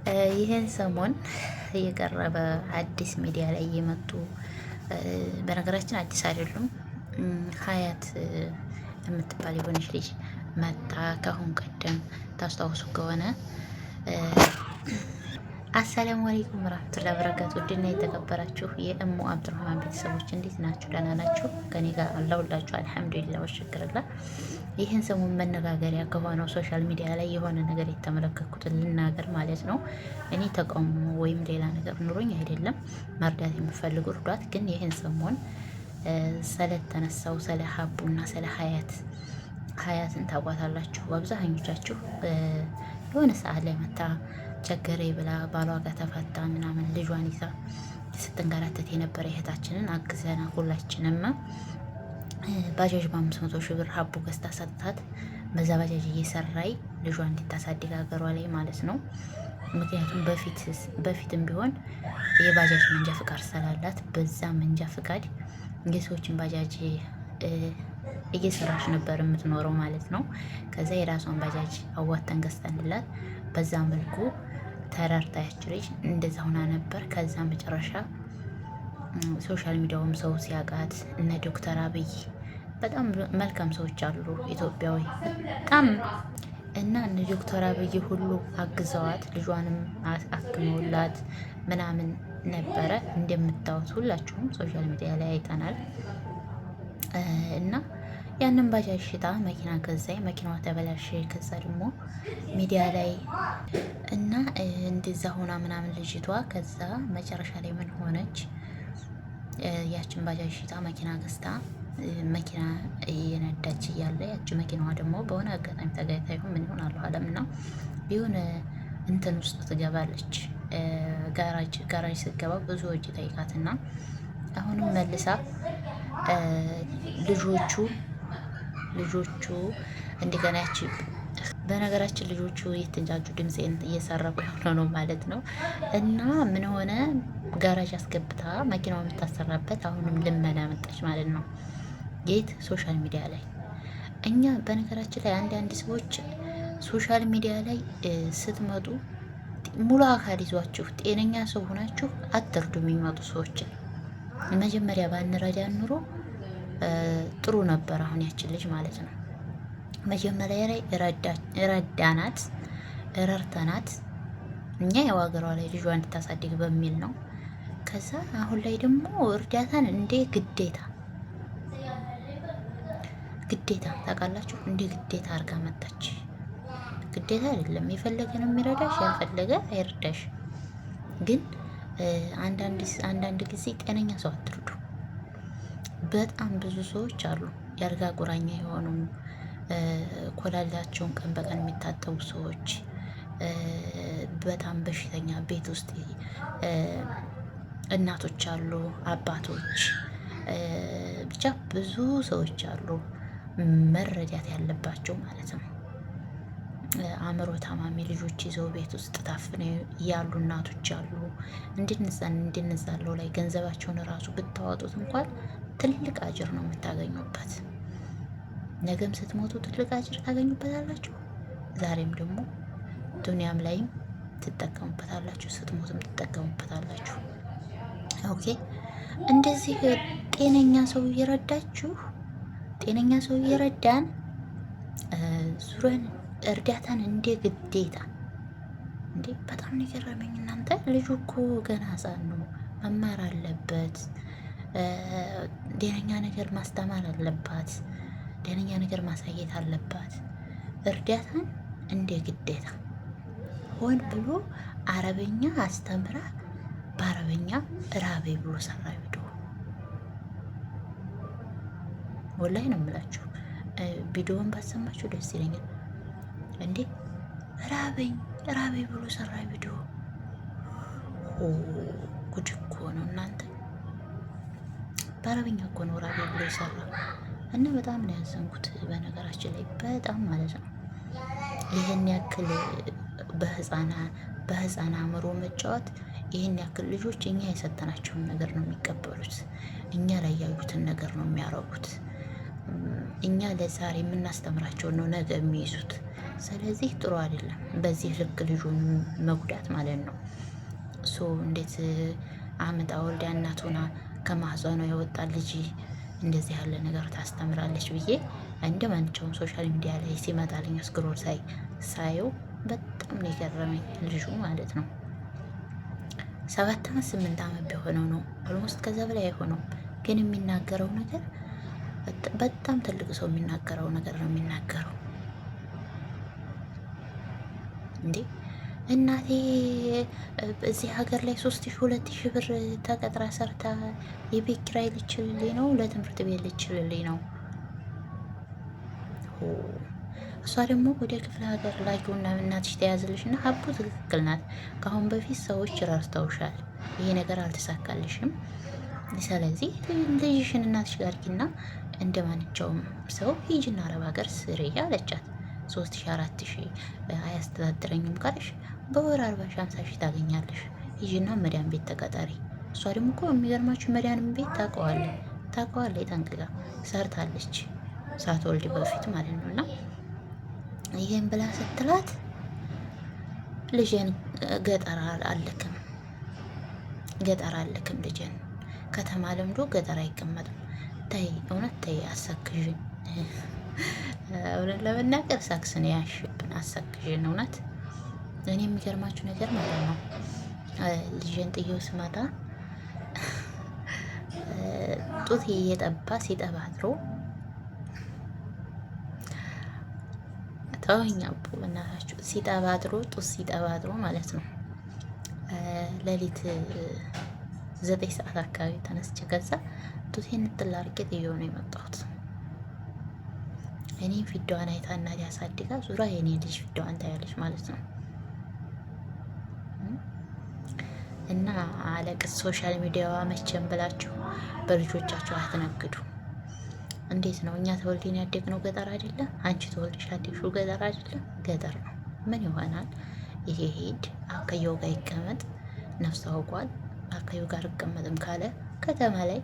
ይህን ሰሞን የቀረበ አዲስ ሚዲያ ላይ የመጡ፣ በነገራችን አዲስ አይደሉም። ሀያት የምትባል የሆነች ልጅ መጣ። ከአሁን ቀደም ታስታውሱ ከሆነ። السلام عليكم ورحمة الله وبركاته። ውድና የተከበራችሁ የእሙ አብዱራህማን ቤተሰቦች እንዴት ናችሁ? ደህና ናችሁ? ከኔ ጋር አለሁላችሁ። الحمد لله والشكر لله። ይህን ሰሞን መነጋገሪያ ከሆነው social media ላይ የሆነ ነገር የተመለከትኩትን ልናገር ማለት ነው። እኔ ተቃውሞ ወይም ሌላ ነገር ኑሮኝ አይደለም። መርዳት የምፈልጉ እርዷት። ግን ይህን ሰሞን ስለተነሳው ስለ ሀቡና ስለ ሀያት፣ ሀያትን ታውቋታላችሁ አብዛኞቻችሁ። የሆነ ሰዓት ላይ መታ ቸገሬ ብላ ባሏ ጋር ተፋታ ምናምን ልጇን ይዛ ስትንገራተት የነበረ እህታችንን አግዘና ሁላችንም ባጃጅ በ500,000 ብር ሀቡ ገዝታ ሰጥታት በዛ ባጃጅ እየሰራይ ልጇን እንድታሳድግ ሀገሯ ላይ ማለት ነው። ምክንያቱም በፊትም ቢሆን የባጃጅ መንጃ ፍቃድ ስላላት በዛ መንጃ ፍቃድ የሰዎችን ባጃጅ እየሰራች ነበር የምትኖረው ማለት ነው። ከዛ የራሷን ባጃጅ አዋተን ገዝተንላት በዛ መልኩ ተረርታ ያች ልጅ እንደዛ ሆና ነበር። ከዛ መጨረሻ social media ውም ሰው ሲያውቃት እነ ዶክተር አብይ፣ በጣም መልካም ሰዎች አሉ ኢትዮጵያዊ በጣም፣ እና እነ ዶክተር አብይ ሁሉ አግዘዋት ልጇንም አክመውላት ምናምን ነበረ። እንደምታዩት ሁላችሁም social media ላይ አይተናል። እና ያንን ባጃጅ ሽጣ መኪና ገዛይ፣ መኪናዋ ተበላሸ። ከዛ ደግሞ ሚዲያ ላይ እና እንደዛ ሆና ምናምን ልጅቷ ከዛ መጨረሻ ላይ ምን ሆነች? ያችን ባጃጅ ሽጣ መኪና ገዝታ መኪና እየነዳች እያለ ያች መኪናዋ ደግሞ በሆነ አጋጣሚ ተጋጭታ ይሁን ምን ይሆን አለሁ አለም እና የሆነ እንትን ውስጥ ትገባለች። ጋራጅ ጋራጅ ስትገባ ብዙ ወጪ ጠይቃትና አሁንም መልሳ ልጆቹ እንደገና ያቺ፣ በነገራችን ልጆቹ የተንጫጩ ድምፄን እየሰረቁ የሆነ ነው ማለት ነው። እና ምን ሆነ፣ ጋራዥ አስገብታ መኪናው የምታሰራበት አሁንም ልመና መጣች ማለት ነው። የት? Social media ላይ። እኛ በነገራችን ላይ አንዳንድ ሰዎች social media ላይ ስትመጡ ሙሉ አካል ይዟችሁ ጤነኛ ሰው ሆናችሁ አትርዱ የሚመጡ ሰዎችን። መጀመሪያ ባንረዳ ኑሮ ጥሩ ነበር። አሁን ያችን ልጅ ማለት ነው መጀመሪያ ላይ ረዳናት፣ ረርተናት እኛ ያው ሀገሯ ላይ ልጇ እንድታሳድግ በሚል ነው። ከዛ አሁን ላይ ደግሞ እርዳታን እንደ ግዴታ፣ ግዴታ ታውቃላችሁ፣ እንደ ግዴታ አድርጋ መጣች። ግዴታ አይደለም። የፈለገ ነው የሚረዳሽ፣ ያልፈለገ አይረዳሽ። ግን አንዳንድ ጊዜ ጤነኛ ሰው አትርዱ። በጣም ብዙ ሰዎች አሉ የአልጋ ቁራኛ የሆኑ፣ ኮላላቸውን ቀን በቀን የሚታጠቡ ሰዎች፣ በጣም በሽተኛ ቤት ውስጥ እናቶች አሉ፣ አባቶች፣ ብቻ ብዙ ሰዎች አሉ መረዳት ያለባቸው ማለት ነው። አእምሮ ታማሚ ልጆች ይዘው ቤት ውስጥ ታፍነው ያሉ እናቶች አሉ። እንድንዛለው ላይ ገንዘባቸውን ራሱ ብታወጡት እንኳን ትልቅ አጅር ነው የምታገኙበት። ነገም ስትሞቱ ትልቅ አጅር ታገኙበታላችሁ። ዛሬም ደግሞ ዱንያም ላይም ትጠቀሙበታላችሁ፣ ስትሞቱም ትጠቀሙበታላችሁ። Okay፣ እንደዚህ ጤነኛ ሰው እየረዳችሁ፣ ጤነኛ ሰው እየረዳን ዙረን እርዳታን እንደ ግዴታ እንዴ! በጣም ነው የገረመኝ። እናንተ ልጁ እኮ ገና ሕፃን ነው፣ መማር አለበት። ደነኛ ነገር ማስተማር አለባት። ደነኛ ነገር ማሳየት አለባት። እርዳታን እንደ ግዴታ ሆን ብሎ አረበኛ አስተምራ በአረበኛ ራቤ ብሎ ሰራ ቪዲዮ። ወላሂ ነው የምላችሁ። ቪዲዮውን ባሰማችሁ ደስ ይለኛል። እንዴ ራበኝ ራቤ ብሎ ሰራ ቪዲዮ። ጉድ እኮ ነው እናንተ። በአረበኛ እኮ ነው ራቤ ብሎ የሰራ እና በጣም ነው ያዘንኩት። በነገራችን ላይ በጣም ማለት ነው። ይህን ያክል በህፃን አእምሮ መጫወት፣ ይህን ያክል ልጆች እኛ የሰጠናቸውን ነገር ነው የሚቀበሉት። እኛ ላይ ያዩትን ነገር ነው የሚያረጉት። እኛ ለዛሬ የምናስተምራቸውን ነው ነገ የሚይዙት። ስለዚህ ጥሩ አይደለም በዚህ ልክ ልጁን መጉዳት ማለት ነው። So እንዴት አምጣ ወልዳ እናት ሆና ከማህፀኗ የወጣ ልጅ እንደዚህ ያለ ነገር ታስተምራለች ብዬ እንደ ማንኛውም social media ላይ ሲመጣልኝ scroll ሳየው በጣም ነው የገረመኝ ልጁ ማለት ነው። 7 አመት 8 አመት ቢሆነው ነው almost፣ ከዛ በላይ አይሆነውም። ግን የሚናገረው ነገር በጣም ትልቅ ሰው የሚናገረው ነገር ነው የሚናገረው። እንዴ፣ እናቴ እዚህ ሀገር ላይ 3000 2000 ብር ተቀጥራ ሰርታ የቤት ኪራይ ልችልልኝ ነው፣ ለትምህርት ቤት ልችልልኝ ነው። እሷ ደግሞ ወደ ክፍለ ሀገር ላኪውና እናትሽ ተያዝልሽ እና ሀቡ ትክክል ናት። ከአሁን በፊት ሰዎች ረድተውሻል፣ ይሄ ነገር አልተሳካልሽም። ስለዚህ ልጅሽን እናትሽ ጋር አድርጊና እንደ ማንኛውም ሰው ሂጂና አረብ ሀገር ስሪ አለቻት። 3000 4000 አያስተዳድረኝም ካልሽ በወር 40 ሺ 50 ሺ ታገኛለሽ። ሂጂና መዳም ቤት ተቀጠሪ። እሷ ደግሞ እኮ የሚገርማችሁ መዳንም ቤት ታውቀዋለች ታውቀዋለች ጠንቅቃ ሰርታለች፣ ሳትወልድ በፊት ማለት ነው። እና ይህን ብላ ስትላት ልጄን ገጠር አልልክም፣ ገጠር አልልክም፣ ልጄን ከተማ ለምዶ ገጠር አይቀመጥም። ተይ እውነት ተይ፣ አሰክዥን። እውነት ለመናገር ሳክስን ያሽብን፣ አሰክዥን እውነት። እኔ የሚገርማችሁ ነገር ማለት ነው ልጄን ጥየው ስመጣ ጡት እየጠባ ሲጠባ አድሮ፣ ተወኝ አቦ በእናታችሁ፣ ሲጠባ አድሮ፣ ጡት ሲጠባ አድሮ ማለት ነው። ሌሊት 9 ሰዓት አካባቢ ተነስቼ ከዛ ጡቴን ንጥል አድርጌ ጥዬው ነው የመጣሁት። እኔ ፊዳዋን አይታ እናቴ አሳድጋ ዙራ የኔ ልጅ ፊዳዋን ታያለች ማለት ነው። እና አለቅስ social media ዋ መቼም ብላችሁ በልጆቻችሁ አትነግዱ። እንዴት ነው እኛ ተወልደን ያደግነው ገጠር አይደለ? አንቺ ተወልደሽ ያደግሽው ገጠር አይደለ? ገጠር ነው። ምን ይሆናል? ይሄ ሄድ አካየው ጋር ይቀመጥ፣ ነፍስ አውቋል። አካየው ጋር እቀመጥም ካለ ከተማ ላይ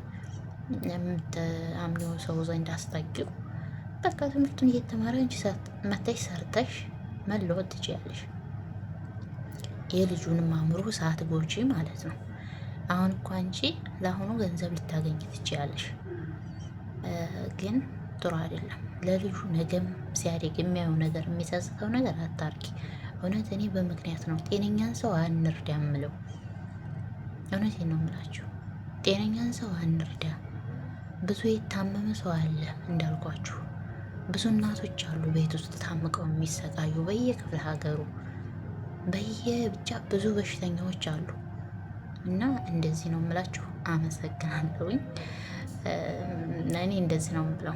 የምታምኚው ሰው ዘንድ አስታጊው። በቃ ትምህርቱን እየተማረ አንቺ መተሽ ሰርተሽ መለወጥ ትችያለሽ። የልጁንም አእምሮ ሳትጎጂ ማለት ነው። አሁን እኮ አንቺ ለአሁኑ ገንዘብ ልታገኝ ትችያለሽ፣ ግን ጥሩ አይደለም ለልጁ። ነገም ሲያድግ የሚያየው ነገር የሚጸጽተው ነገር አታርጊ። እውነት እኔ በምክንያት ነው ጤነኛን ሰው አንርዳ የምለው። እውነቴን ነው የምላችሁ፣ ጤነኛን ሰው አንርዳ። ብዙ የታመመ ሰው አለ እንዳልኳችሁ፣ ብዙ እናቶች አሉ ቤት ውስጥ ታምቀው የሚሰቃዩ በየክፍለ ሀገሩ በየብቻ ብዙ በሽተኛዎች አሉ። እና እንደዚህ ነው የምላችሁ። አመሰግናለሁኝ። እኔ እንደዚህ ነው የምለው።